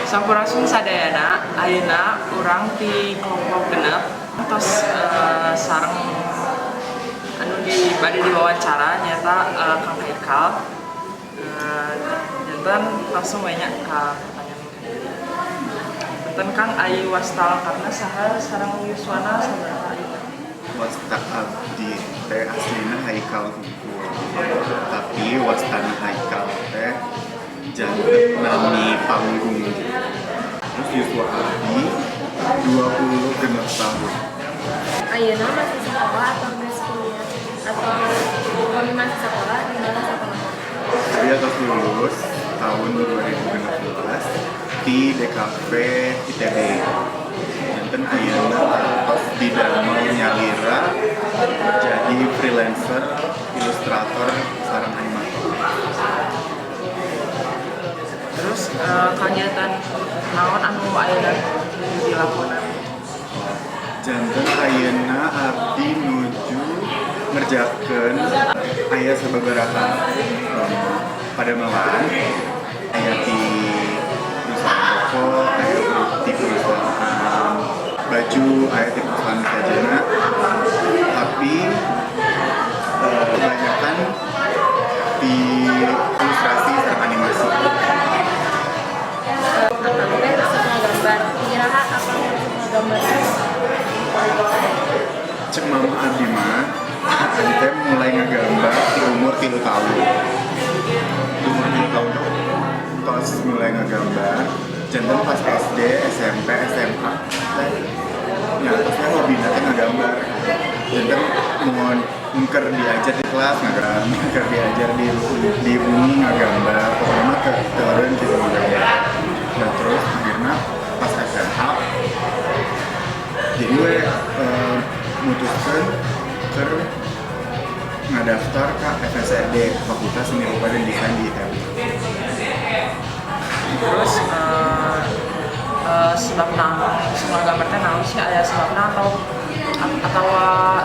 Sampurasun sadayana, ayeuna urang ti kelompok 6 tos sareng anu di bade diwawancara, nyaeta Kang Haikal. Janten langsung banyak ke pertanyaan. Janten, Kang, ari wasta lengkapna saha sareng yuswana sabaraha ayeuna? Wasta abdi teh aslina Haikal hungkul, tapi wastana Haikal teh janten nami panggung gitu. Terus yuswa abdi 26 tahun. Ayeuna masih sekolah atau geus kuliah? Atau kami masih sekolah, di mana sekolah? Jadi atos lulus tahun 2016 di DKV ITB. Janten ayeuna tos didamel nyalira jadi freelancer, ilustrator, sareng animator. Terus kegiatan naon anu ayeuna dilakukan? Janten ayeuna abdi nuju ngerjakeun aya sababaraha padamelan, aya di perusahaan rokok, aya di perusahaan baju, aya di perusahaan sajana, tapi kebanyakan di ilustrasi sareng animasi. Akang teh resep ngagambar. Iraha akang resep ngagambar? Cek mama abdi mah, abdi teh mulai ngegambar di umur 3 tahun. Di umur 3 tahun tuh tos mulai ngegambar. Janten pas SD, SMP, SMA teh ya tosnya hobi teh ngegambar. Janten mun keur diajar di kelas ngagambar, keur diajar di bumi ngagambar, pokoknya mah ke teureun gitu ngagambar. Nah, terus akhirnya pas SMA jadi we mutuskan ke ngadaftar ke FSRD, Fakultas Seni Rupa dan Desain di ITB. Terus sebabna semua gambar teh naon sih, aya sebabna atau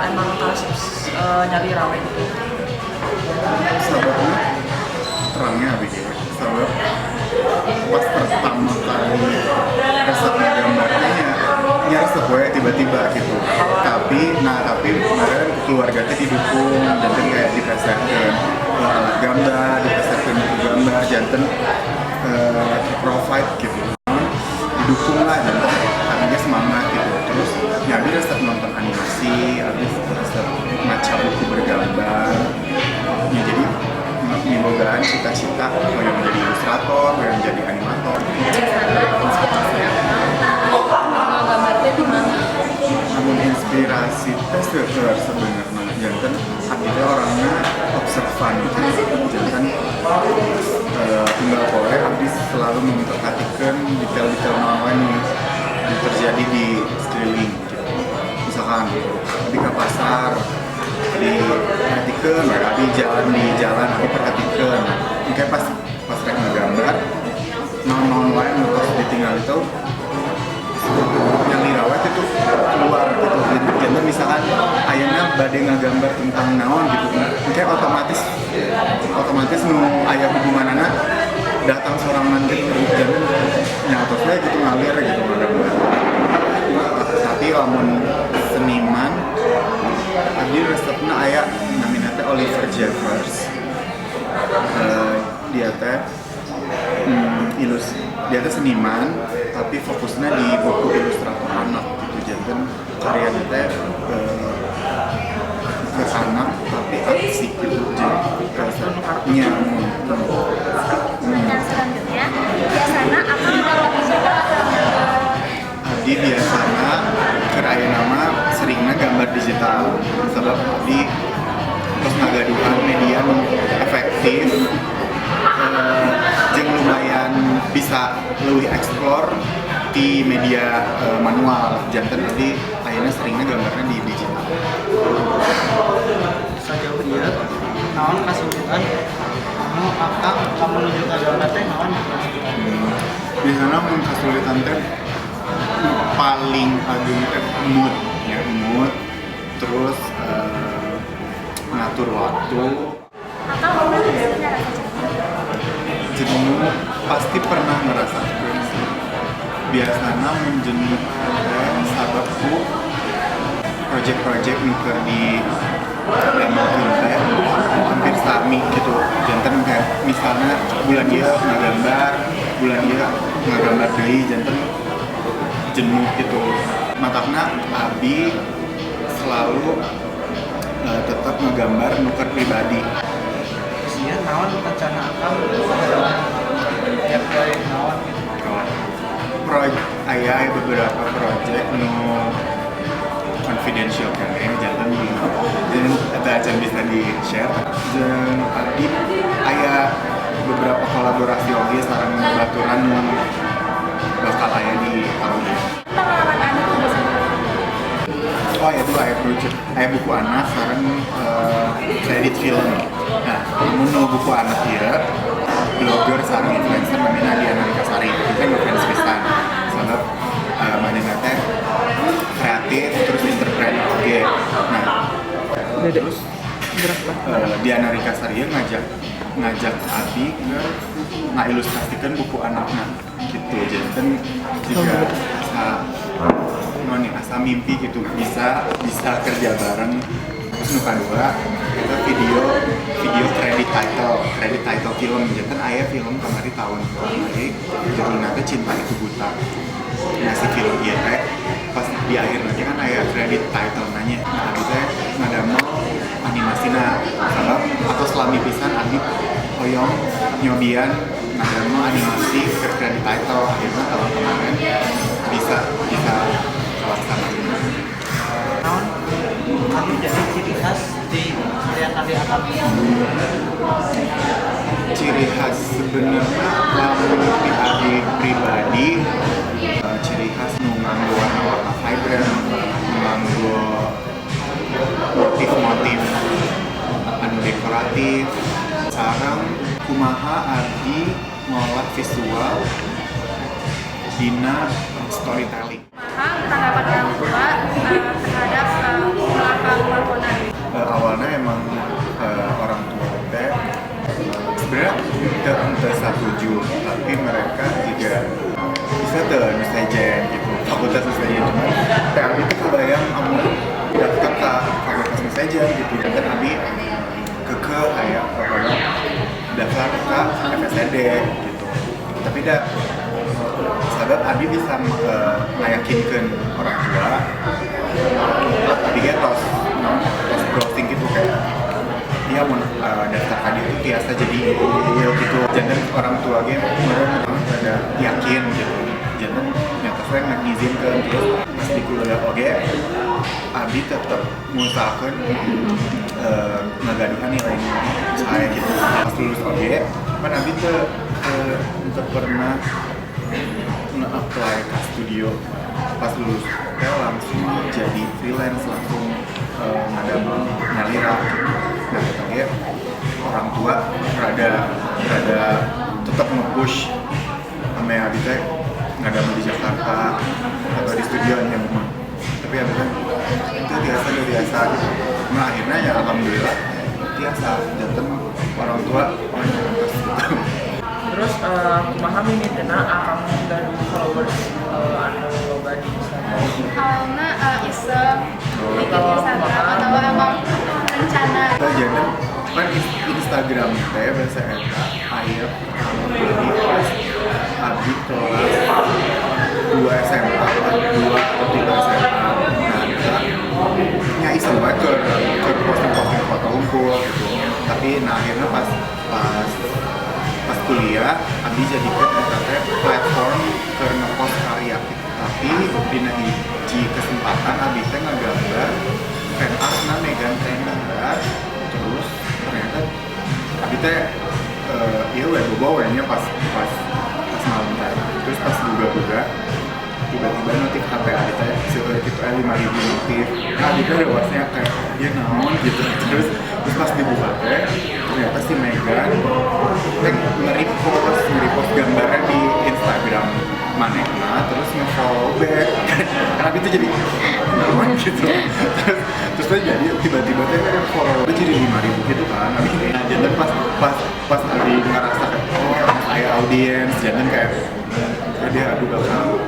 emang karesep nyalira we gitu? Sebabnya terangnya abi ge sebab pas pertama kali resep gambarnya nya resep we tiba-tiba gitu. Tapi nah, tapi kemarin keluarga teh didukung, janten kayak dipeserkeun alat gambar, dipeserkeun buku gambar, janten provide gitu, didukung lah. Janten akhirnya semangat gitu. Terus ya abi resep nonton animasi, abi resep maca buku bergambar ya, jadi mibogaan cita-cita mau menjadi ilustrator, mau menjadi animator. Biasanya inspirasi akang ngagambar teh di mana? Namun inspirasi teh seueur sebenarnya. Janten abdi teh orangnya observan gitu. Janten unggal poe abdi selalu memperhatikan detail-detail naon wae nu terjadi di sekeliling gitu. Misalkan abdi ke pasar, abdi perhatikan, abdi jalan di jalan abdi perhatikan. Mungkin pas pas rek ngegambar naon-naon wae nu tos ditinggal itu nyalira we itu keluar gitu. Jadi misalkan ayeuna bade ngagambar tentang naon gitu, mungkin otomatis otomatis nu aya hubunganana datang sorangan gitu. Jadi nya atos we gitu ngalir gitu ngagambar. Tapi lamun seniman, abdi resepna aya namina teh Oliver Jeffers. Dia teh dia teh seniman tapi fokusnya di buku ilustrator anak gitu. Janten karyanya teh ke anak tapi artsy gitu, jadi rasanya. Pertanyaan selanjutnya, biasanya akang gambar digital atau gambar? Abdi biasanya keur ayeuna mah seringna gambar digital, sebab abdi terus ngagaduhan media nu efektif jeung lumayan bisa lebih explore di media manual. Janten abdi ayeuna seringna gambarnya di digital. Sejauh ieu naon kasulitan anu akang kamu menuju ka gambar teh, naon kasulitan? Biasanya mun kasulitan teh paling agung teh mood ya, mood, terus ngatur waktu. Akang pernah nggak sih ngerasa jenuh? Jenuh pasti pernah ngerasakan sih. Biasana mun jenuh teh sabab ku project-project nu keur di damelkeun teh hampir sami gitu. Janten kayak misalnya bulan ieu ngagambar, bulan ieu ngagambar deui, janten jenuh gitu. Matakna abi selalu tetap ngegambar nu keur pribadi. Terus ieu naon rencana akang ke depan, aya proyek naon gitu? Aya aya beberapa project nu confidential kan ya, janten dan eta acan bisa di share. Jeung abdi aya beberapa kolaborasi oge sareng baturan nu bakal aya di tahun ini. Pengalaman anu bisa. Oh ya, itu aya project, aya buku anak sareng kredit film. Nah, mun nu buku anak ieu, blogger sareng influencer namanya Nadia Narikasari itu kan ngefans pisan sabab manehna teh kreatif terus entrepreneur oge. Nah, terus Diana Rikasari ngajak ngajak Abi ke ngailustrasikan buku anaknya gitu. Jadi kan juga asa non asa mimpi gitu bisa bisa kerja bareng. Terus nu kadua itu video video credit title film. Jadi kan aya film kamari, tahun kamari, judulnya teh Cinta Itu Buta. Nah, si film ieu teh pas di akhir nanti kan aya credit title nanya. Nah, abi teh ngadamel animasina sabab atau selami pisan abi hoyong nyobian ngadamel animasi ke credit title. Akhirnya tahun kemarin bisa bisa terlaksana. Naon anu jadi ciri khas di karya-karya akang? Ciri khas sebenarnya lamun di abi pribadi, ciri khas nu nganggo warna-warna vibrant, nu nganggo motif-motif anu dekoratif, sareng kumaha abdi ngolah visual dina storytelling. Kumaha tanggapan orang tua terhadap akang lakonan? Awalnya emang orang tua teh sebenarnya teu setuju, tapi mereka juga bisa tuh nu sejen gitu, fakultas nu sejen. Cuman teh abi tuh kebayang amun daftar ke fakultas nu sejen gitu, dan abi kekeh kayak pokoknya daftar ke FSRD gitu. Tapi dah sabab abi bisa ngayakinkeun orang tua, abi ge tos naon, tos browsing gitu, kayak dia mau daftar ka dieu tuh tiasa jadi ieu gitu. Janten orang tua ge meureun rada yakin gitu, janten nyata we ngizinkeun. Terus pas di kuliah oge abi tetep ngusahakeun ngagaduhan nilai saya gitu. Pas lulus oge kan abi teu pernah nge-apply ke studio. Pas lulus teh langsung jadi freelance, langsung ngadamel nyalira gitu. Nah, oge orang tua rada rada tetap nge-push ame abi teh ngadamel di Jakarta atau di studio nya memang, tapi abi teh itu biasa udah biasa gitu. Nah, akhirnya ya alhamdulillah biasa, janten orang tua oh terus gitu. Terus kumaha mimitina akang gaduh followers anu loba di Instagram? Awalnya iseng bikin Instagram atau emang rencana? Jadi kan Instagram teh bahasa eta aya pertama kali pas abi kelas 2 SMA, 2 atau 3 SMA. Nah, eta nya iseng wae keur posting-posting foto hungkul gitu. Tapi nah, akhirnya pas pas pas kuliah abi jadikan eta teh platform keur ngepost karya gitu. Tapi dina hiji kesempatan abi teh ngagambar fan art na Meghan Trainor. Terus ternyata abi teh iya we bobo we nya pas pas pas malam teh. Terus pas buka-buka tiba-tiba notif HP abi teh seueur gitu, 5.000 notif. Nah, abi teh rewasnya kayak dia naon gitu. Terus terus pas dibuka teh ternyata si Meghan teh nge-repost nge-repost gambarnya di Instagram manehna, terus nge-follow back. Karena abi tuh jadi naon gitu. Terus terus tuh jadi tiba-tiba teh follow jadi 5.000 gitu kan. Abi nah, jadi pas pas pas abi ngerasa kayak oh saya audiens, jangan kayak dia aduh bakal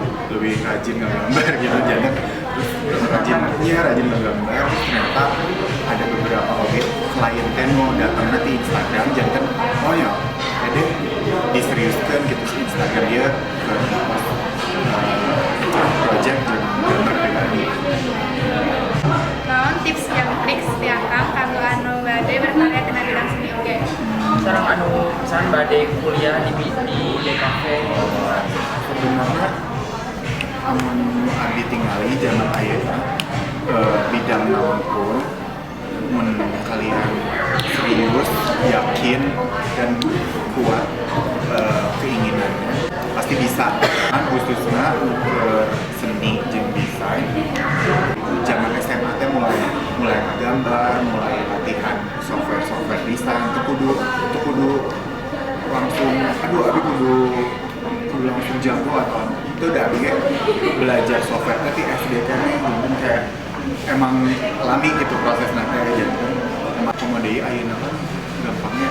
lebih rajin ngegambar gitu. Jadi terus rajin, iya, rajin ngegambar. Terus ternyata ada beberapa objek klien teh mau datang di Instagram, janten oh ya jadi diseriuskan gitu si Instagram dia ke post project dan gambar pribadi. Naon tips jeung trik ti Akang kanggo anu bade berkarya tina bidang seni oge? Sareng anu misalkan bade kuliah di DKV gitu. Sebenarnya amun abdi tingali zaman ayeuna, bidang naon pun mun kalian serius, yakin, dan kuat keinginannya pasti bisa kan. Khususnya untuk seni jeung desain, zaman SMA teh mulai mulai gambar, mulai latihan software software desain itu kudu langsung, aduh, abi kudu kudu langsung jago atau itu udah. Abi kayak belajar software tapi SD kan mungkin kayak emang lami gitu proses nanti aja kan. Emang komodi ayeuna kan gampangnya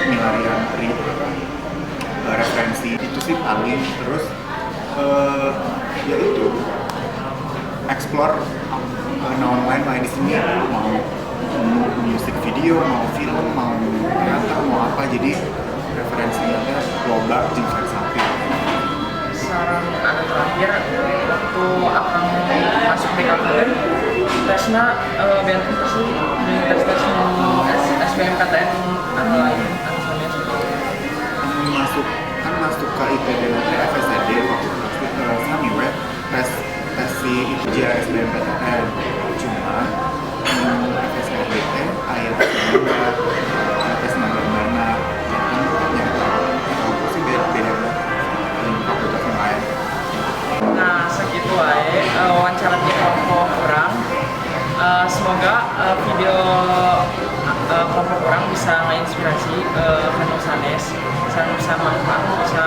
milarian apa referensi itu sih paling. Terus ya itu, explore naon lain lain di sini, mau music video, mau film, mau teater, mau apa, jadi referensinya teh loba jeung versatil. Sareng anu terakhir, waktu Akang masuk DKV tesna benten tes di tes tes nu SBMPTN anu lain anu sanes gitu? Amun masuk kan masuk ke ITB teh FSRD fakultas sami we tes tes si itu SBMPTN, cuma FSRD teh aya tes gambar, tes gambarna, janten nya tahu sih beda beda jeung fakultas yang lain. Nah, segitu wae wawancara di kelompok urang. Semoga video kelompok urang bisa menginspirasi ka nu sanes, bisa bisa manfaat, bisa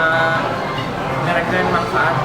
merekeun manfaat.